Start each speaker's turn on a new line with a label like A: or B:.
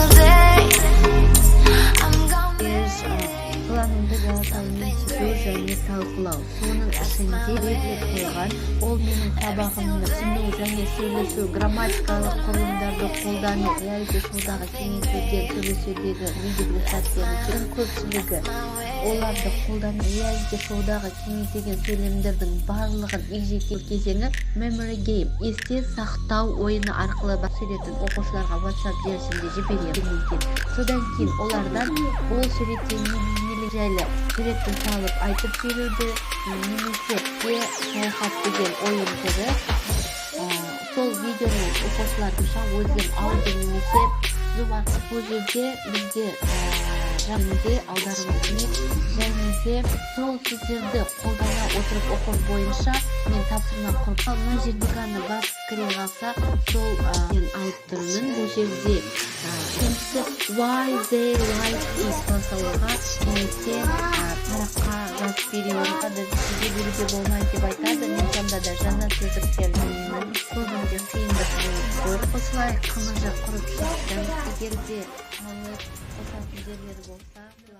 A: single day. I'm gonna
B: Планымды жасаумен түзу және талқылау, соның ішінде белгілеп қойған. Ол менің сабағымны түсіну және сөйлесу, грамматикалық құрылымдарды қолдану, реалити шоудағы кеңейтілген сөйлесудегі негізгі сәттердің көпшілігі, оларды қолдану, реалити шоудағы кеңейтілген сөйлемдердің барлығын егжей кезеңі. Memory game, есте сақтау ойыны арқылы суретін оқушыларға WhatsApp желісінде жіберемін екен. Содан кейін олардан ол суретте не жайлы суретті салып айтып беруді немесе де саяхат деген ойын түрі. Сол видеоны оқушылар өзім аудио немесе Zoom арқылы, бұл жерде бізде және аударым және де сол сөздерді қолдана отырып оқу бойынша мен тапсырма құрып, мына жерде басып кіре қалса, сол мен алып тұрмын. Бұл жерде екіншісі why they like it голосовойға немесе параққа жазып беруін, сізге беруге болмайды деп айтады. Мен сонда да жаңа сөздіктер білмеймін, көбінде қиындық болып тұр. Осылай ҚМЖ құрып шықтым. Егер де алып қосатын жерлер болса.